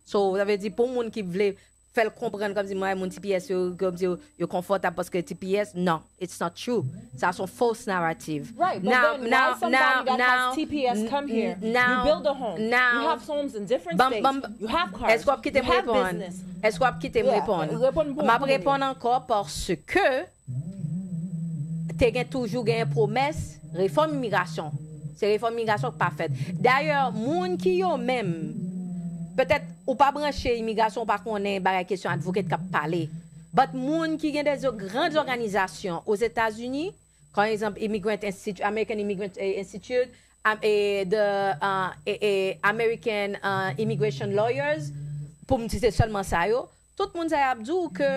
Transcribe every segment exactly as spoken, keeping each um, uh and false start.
So, sa vle di pou moun ki vle fè l konprann kòmsi mwen, moun T P S yo, kòmsi yo, yo konfòtab paske T P S, non, it's not true. Sa se yon false narrative. Right, but now, then why now, somebody now, that now, has T P S come here? Now, you build a home. Now, you have homes in different states. You have cars. Èske w ap kite m reponn? Èske w ap kite m reponn? M ap reponn ankò paske te gen toujou gen pwomès refòm imigrasyon. Se refòm imigrasyon k pa fèt. Dayè, moun ki yo menm, petèt ou pa branche imigrasyon, ou pa konnen bagay kesyon advocate k ap pale. But moun ki gen de gran òganizasyon Ozetazini, pa egzanp, Immigrant Institute, American Immigrant eh, Institute, am- eh, the uh, eh, eh, American uh, Immigration Lawyers, pou m di se sèlman sa yo, tout moun sa yo ap di w ke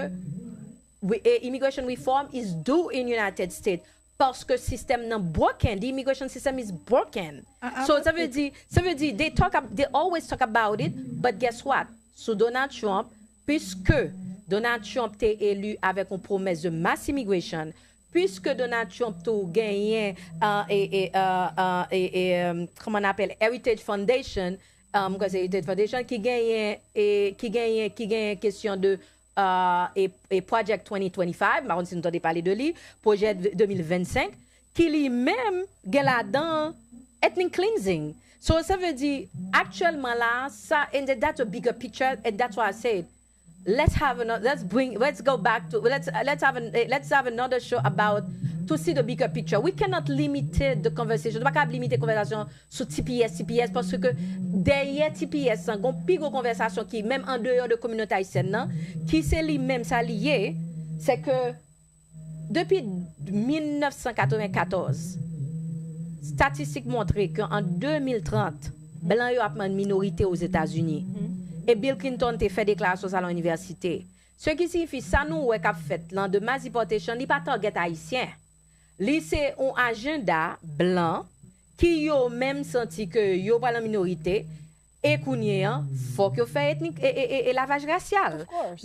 immigration reform is due in United States paske sistèm nan broken, the immigration system is broken. So sa vle di, sa vle di they talk, they always talk about it, but guess what? Sou Donald Trump, puisque Donald Trump te eli avèk yon pwomès de mass immigration, puisque Donald Trump tou genyen uh, e, e, uh, uh, e, e, um, kòman n apèl Heritage Foundation, um, mwen kwè se Heritage Foundation ki genyen e, ki genyen ki genyen kesyon de uh, e, e Project twenty twenty-five, m pa konn si nou tande pale de li, pwojè de mil vennsenk, ki li menm gen ladan ethnic cleansing. So sa vle di aktyèlman la sa, and that's a bigger picture, and that's why I said let's have another, let's bring, let's go back to, let's let's have an, let's have another show about to see the bigger picture. We cannot limit the conversation. Nou pa ka limite konvèsasyon sou T P S, T P S paske dèyè T P S lan gon pi gwo konvèsasyon ki menm andeyò de kominote ayisyèn nan, ki se li menm sa li ye, se ke depi mil nèf san katreven katòz, statistik montre ke an de mil trant, blan yo ap nan minorite Ozetazini. E Bill Clinton te fè deklarasyon sa lan inivèsite. Se ki siyifi sa nou wè k ap fèt lan de mass deportation, li pa target ayisyen. Li se yon ajanda blan ki yo menm santi ke yo pral an minorite. E kounye an, fòk yo fè etnik e, e, e, e lavaj rasyal.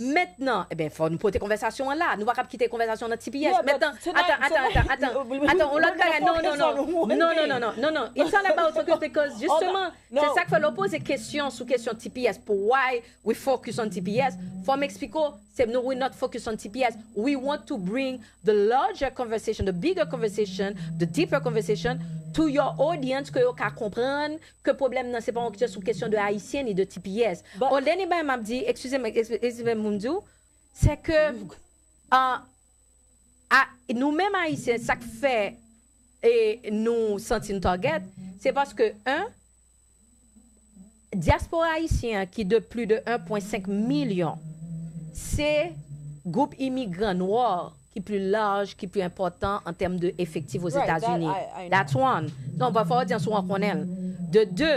Mentnan, e ben, fòk nou pote konvèsasyon an la. Nou pa kab kite konvèsasyon nan T P S. Mentnan, atan, atan, atan, atan, atan, yon lòt bagay. Non, non, non, non, non, non, non, non, non, it's all about focus because justement, se sa k fè lè w poze kesyon sou kesyon T P S pou why we focus on T P S, fò m eksplike w, se nou, we not focus on T P S. We want to bring the larger conversation, the bigger conversation, the deeper conversation to your audience ke yo ka konprann ke pwoblèm nan se pa yon kesyon, kesyon de ayisyen ni de T P S. Olè ni bagay m ap di, eskize m, eskize m pou m di w, se ke uh, a, nou menm ayisyen, sa k fè e nou santi n target, se paske, en, dyaspora ayisyen an ki de pli de en pwen senk milyon, se gwoup imigran nwa ki pli laj, ki pli enpòtan an tèm de efektif Ozetazini. That's one. Non, pa fò w di an sou an konnen l. De de,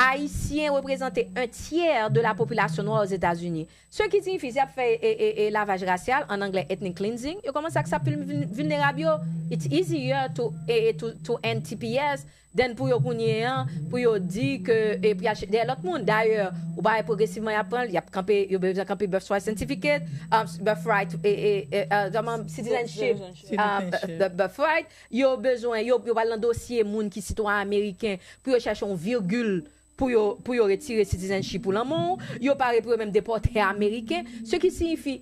Ayisyen reprezante un tiers de la population noire aux États-Unis. Ce qui signifie, si y ap fè e, e, e, lavaj rasyal, an anglè ethnic cleansing, yo kòmanse ak sa pil vulnerab yo. It's easier to, e, e, to, to end T P S than pou yo kounye an, pou yo di ke e pou y al dèyè lòt moun. Dayè, ou pa wè pwogresivman y ap pran l, y ap kanpe, yo bezwen kanpe birthright certificate, um, birthright, e, e, e, uh, citizenship, um, birthright, yo bezwen, yo, yo pral nan dosye moun ki sitwayen ameriken pou yo chèche yon virgil pou yo, pou yo retire citizenship ou lan men w, yo pare pou yo menm depòte ameriken, ce qui signifie,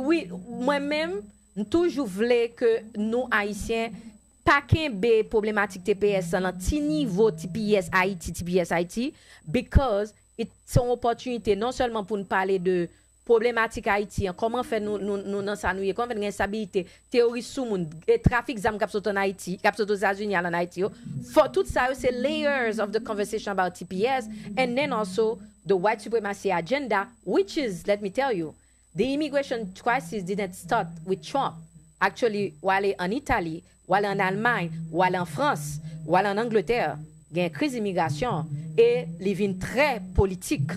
wi, mwen menm, m toujou vle ke nou ayisyen pa kenbe pwoblematik T P S lan nan ti nivo T P S Ayiti, T P S Ayiti, because it, se yon opòtinite non sèlman pou n pale de pwoblematik Ayiti an, kòman fè nou, nou, nou nan sa nou ye, kòman fè n gen enstabilite, teyoris sou moun, e trafik zam k ap sot an Ayiti, k ap sot Ozetazini al an Ayiti yo. Fò, tout sa yo se layers of the conversation about T P S, and then also the white supremacy agenda, which is, let me tell you, the immigration crisis didn't start with Trump. Actually, w ale an Itali, w al an Almay, w al an Frans, w al an Angletè, gen kriz imigrasyon e li vin trè politik.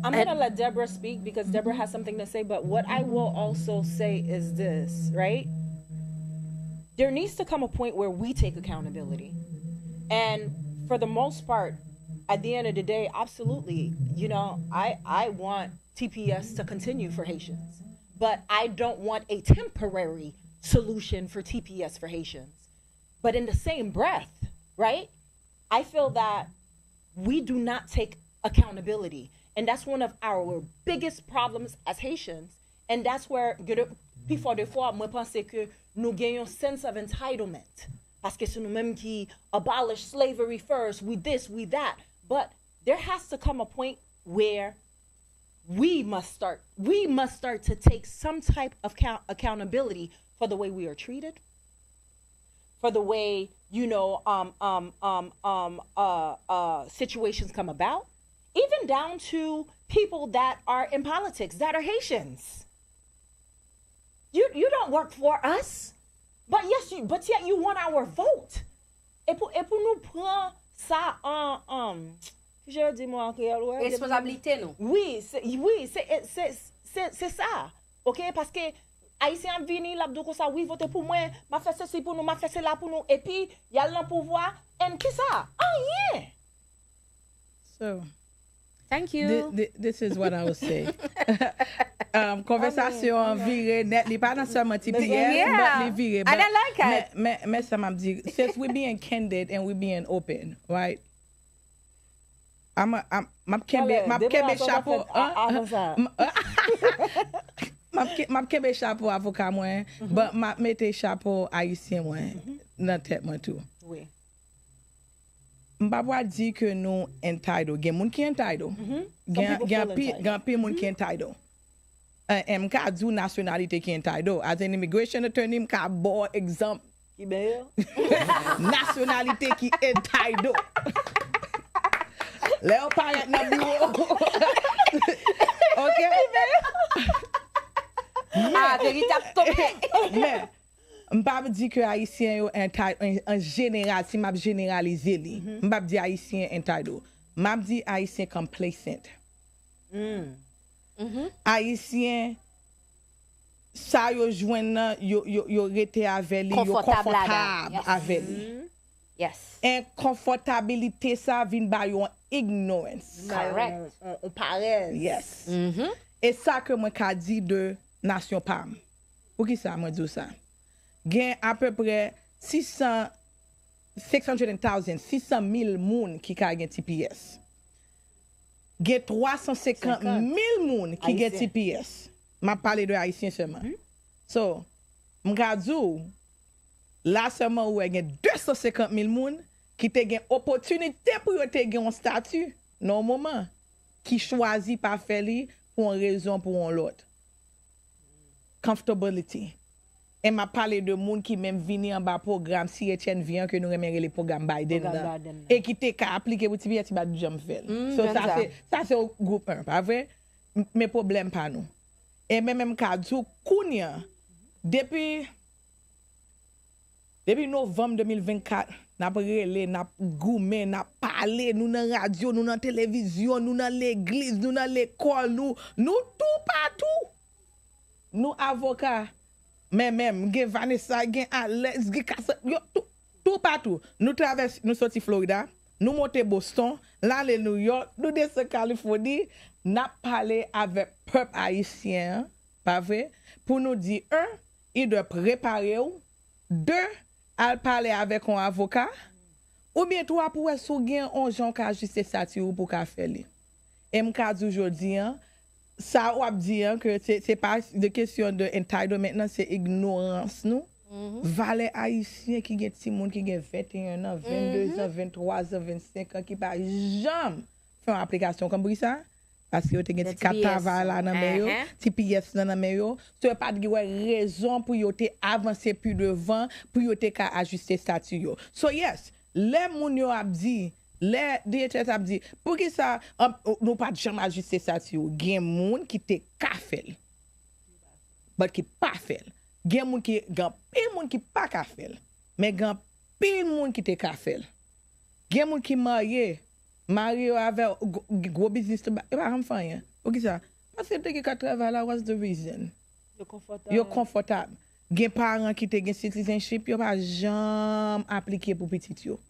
I'm going to let Deborah speak because Deborah has something to say, but what I will also say is this, right? There needs to come a point where we take accountability. And for the most part, at the end of the day, absolutely, you know, I, I want T P S to continue for Haitians, but I don't want a temporary solution for T P S for Haitians. But in the same breath, right, I feel that we do not take accountability. And that's one of our biggest problems as Haitians. And that's where, pi fò de fwa, mwen panse ke nou gen yon sense of entitlement. Paske se nou menm ki abolish slavery first, we this, we that. But there has to come a point where we must start we must start to take some type of count- accountability for the way we are treated, for the way, you know, um um um um uh uh situations come about, even down to people that are in politics that are Haitians. You you don't work for us, but yes, you but yet you want our vote. E pou e pou nou pran sa an an ki jan yo di mo an kreyòl, wè? Responsabilité nou. Wi, se wi, se se se se sa. OK, paske Ayisyen ap vini, l ap di w konsa, wi, vote pou mwen, m ap fè sesi pou nou, m ap fè sela pou nou, epi y al nan pouvwa, and kisa? Anyen. So, thank you. This is what I would say. Um, konvèsasyon an vire nèt, li pa nan sèlman T P S, but li vire. But men, men, men sa m ap di, since we being candid and we being open, right? I'm a, I'm, m ap kenbe, m ap kenbe chapo. M ap kenbe chapo avoka mwen, but m ap mete chapo ayisyen mwen nan tèt mwen tou. M pa pral di ke nou entitled. Gen moun ki entitled. Gen anpil moun ki entitled. M ka di w nasyonalite ki entitled. As an immigration attorney, m ka ba w egzanp. Ki ben yo? Nasyonalite ki entitled. Lè yo parèt nan biwo. OK? Ah, verite ap tonbe. Men, m p ap di ke Ayisyen yo entitled an jeneral, si m ap jeneralize li. M p ap di Ayisyen entitled. M ap di Ayisyen complacent. Ayisyen, sa yo jwenn nan, yo, yo, yo rete avè li, yo konfòtab avè li. Enkonfòtabilite sa vin ba yo yon ignorance. Correct. On parèz. Yes. E sa ke mwen ka di de nasyon pa m. Poukisa mwen di w sa? Gen apeprè six cents, six hundred thousand, six cent mille moun ki ka gen T P S. Gen twa san senkant mil moun ki gen T P S. M ap pale de Ayisyen sèlman. So, m ka di w, la sèlman ou wè gen de san senkant mil moun ki te gen opòtinite pou yo te gen yon stati nan yon moman, ki chwazi pa fè li pou yon rezon, pou yon lòt. Comfortability. E m ap pale de moun ki menm vini anba pwogram C H N V an ke nou renmen rele pwogram Biden nan. E ki te ka aplike pou T P S, ki pa t janm fè l. So, sa se, sa se gwoup en, pa vre? Men pwoblèm pa nou. E men menm ka di w kounye a, depi, depi novanm de mil vennkat, n ap rele, n ap goumen, n ap pale, nou nan radyo, nou nan televizyon, nou nan legliz, nou nan lekòl, nou, nou toupatou. Nou avoka, men menm, gen Vanessa, gen Alex, gen Kasa, yo tou, toupatou. Nou travèse, nou soti Florida, nou monte Boston, n ale New York, nou desann Kalifòni, n ap pale avèk pèp ayisyen an, pa vre? Pou nou di, en, i dwe prepare w, de, al pale avèk yon avoka, oubyen twa, pou wè si w gen yon jan w ka ajiste estati w pou w ka fè li. E m ka di w jodi an, sa w ap di an, ke se, se pa de kesyon de entitlement nan, se ignorans nou. Valè ayisyen ki gen timoun ki gen venteyen an, vennde zan, venntwa zan, vennsenk an, ki pa janm fè yon aplikasyon. Konpri sa? Paske yo te gen ti kat travay la nan men yo, T P S lan nan men yo. So, yo pa t gen wè rezon pou yo te avanse pi devan, pou yo te ka ajiste estati yo. So, yes, lè moun yo ap di, lè D H S ap di, poukisa, an, nou pa t janm ajiste estati yo? Gen moun ki te ka fè l, but ki pa fè l. Gen moun ki, gen anpil moun ki pa ka fè l, men gen anpil moun ki te ka fè l. Gen moun ki marye, mari yo avè gwo biznis, yo pa janm fè anyen. Poukisa? Paske yo te gen kat travay la, what's the reason? Yo konfòtab. Yo konfòtab. Gen paran ki te gen citizenship, yo pa janm aplike pou pitit yo.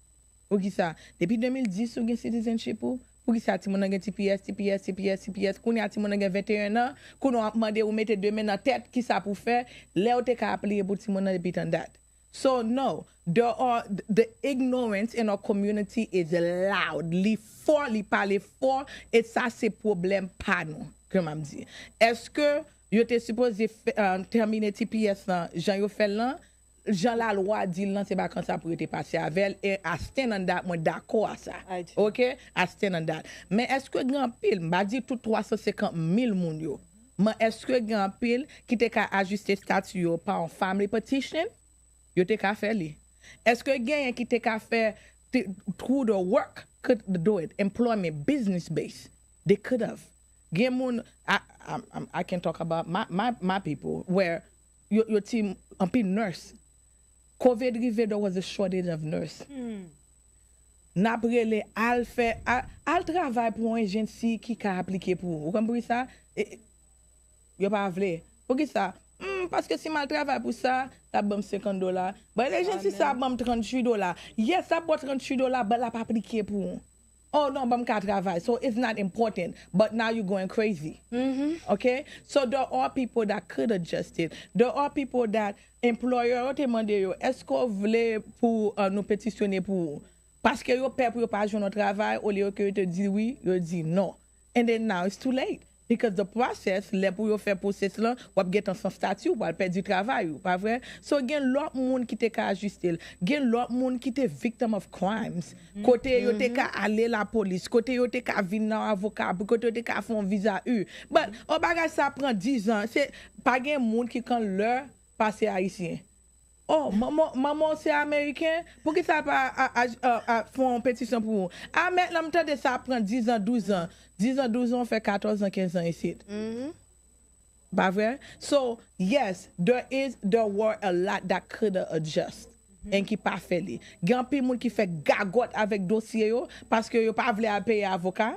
Poukisa? Depi de mil dis ou gen citizenship ou, poukisa timoun nan gen T P S, T P S, T P S, T P S, kounye a timoun nan gen venteyen an, kounye a w ap mande ou mete de men nan tèt, kisa pou fè, lè w te ka aplike pou timoun nan depi tan dat. So no, there are the ignorance in our community is loud. Li fò, li pale fò, e sa se pwoblèm pa nou, ke m ap di. Èske yo te sipoze fè, euh, tèmine T P S lan, jan yo fè l lan, jan lalwa di l lan, se pa konsa pou yo te pase avè l, e I stand on that, mwen dakò a sa. I do. Ok? I stand on that. Men èske gen anpil, m pa di tout twa san senkant mil moun yo, men èske gen anpil ki te ka ajiste stati yo pa yon family petition? Yo te ka fè li. Èske genyen ki te ka fè, through the work, could do it, employment, business base? They could have. Gen moun, I, I, I, I can talk about my, my, my people, where yo, yo ti anpil nurse. Covid rive, there was a shortage of nurse. N ap rele al fè, al, al travay pou yon agency ki ka aplike pou ou. Ou konprann pou sa? E, yo pa vle. Poukisa? Hmm, paske si m al travay pou sa, l ap ban m senkant dola. But agency sa ap ban m tranntuit dola. Yes, l ap ba w tranntuit dola, but l ap aplike pou ou. Oh non, ban m ka travay. So it's not important. But now you going crazy. Ok? So there are people that could adjust it. There are people that employer yo te mande yo, èske w vle pou, uh, nou petisyone pou ou? Paske yo pè pou yo pa jwenn yon travay, olye ke yo te di wi, yo di non. And then now it's too late. Because the process, lè pou yo fè pwosès lan, w ap gentan san stati, w pral pèdi travay ou, pa vre? So gen lòt moun ki te ka ajiste l. Gen lòt moun ki te victim of crimes. Kote yo te ka ale lapolis, kote yo te ka vin nan avoka, kote yo te ka fè yon viza U. But, o bagay sa pran dizan, se pa gen moun ki kan lè pase ayisyen. Oh, manman, manman w se ameriken? Poukisa l pa a, a, a, a, fè yon petisyon pou ou? A, men la m tande sa ap pran dizan, douzan. Dizan, douzan, w fè katòz an, kenz an isit. Pa vre? So, yes, there is, there were a lot that could have adjust. And ki pa fè li. Gen anpil moun ki fè gagòt avèk dosye yo paske yo pa vle al peye avoka.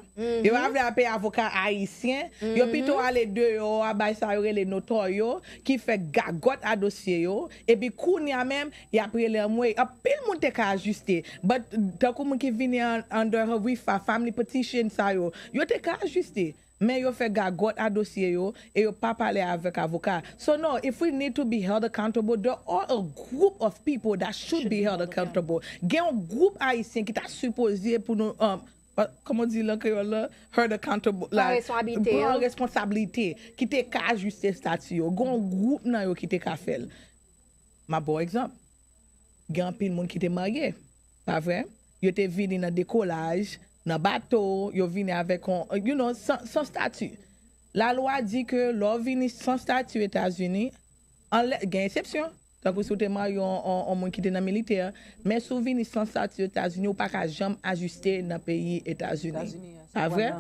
Yo pa vle al peye avoka ayisyen. Yo pito ale deyò a bay sa yo rele notè yo ki fè gagòt a dosye yo. Epi kounye a menm, y ap rele anmwey. Anpil moun te ka ajiste. But tankou moun ki vini an, under her wifa, family petition sa yo, yo te ka ajiste. Men yo fè gagòt a dosye yo e yo pa pale avèk avoka. So no, if we need to be held accountable, there are a group of people that should be held accountable. Gen yon gwoup ayisyen ki ta sipoze pou nou, um, pa- kòman w di l an kreyòl la? Held accountable. Pran responsablite yo. Pran responsablite, ki te ka ajiste stati yo. Gen yon gwoup nan yo ki te ka fè l. M ap ba w egzanp. Gen anpil moun ki te marye, pa vre? Yo te vini nan dekolaj, nan bato, yo vini avèk yon, you know, san, san stati. Lalwa di ke lè w vini san stati Etazini, anlè, gen eksepsyon, tankou si w te marye yon, yon, yon moun ki te nan militè, men si w vini san stati Etazini, ou pa ka janm ajiste nan peyi Etazini. Pa vre?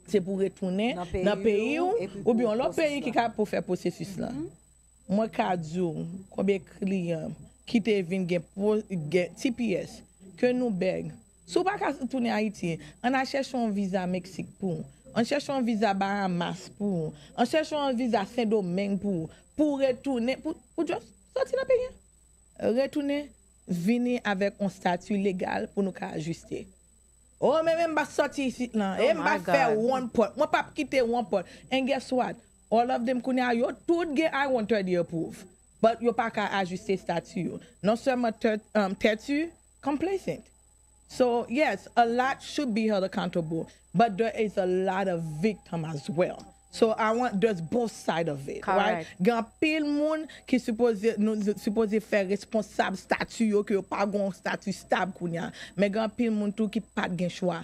Se pou retounen nan peyi w, oubyen yon lòt peyi ki ka pou fè pwosesis lan. Mwen ka di w konbyen kliyan ki te vin gen, gen T P S ke nou bèg. Si w pa ka tounen Ayiti, ann al chèche yon viza Meksik pou ou. Ann chèche yon viza Bahamas pou ou. Ann chèche yon viza Sendomeng pou ou. Pou w retounen, pou, pou just soti nan peyi an. Retounen, vini avèk yon stati legal pou nou ka ajiste. Oh, men, men m pa soti isit lan. E m pa fè one pot. Mwen p ap kite one pot. And guess what? All of them kounye a, yo tout gen I one thirty approve. But yo pa ka ajiste stati yo. Non sèlman tè-, um, tèti, complacent. So, yes, a lot should be held accountable. But there is a lot of victim as well. So, I want, there's both side of it, right? Gen anpil moun ki sipoze, nou sipoze fè responsab stati yo, ke yo pa gen yon stati stab kounye a. Men gen anpil moun tou ki pa t gen chwa.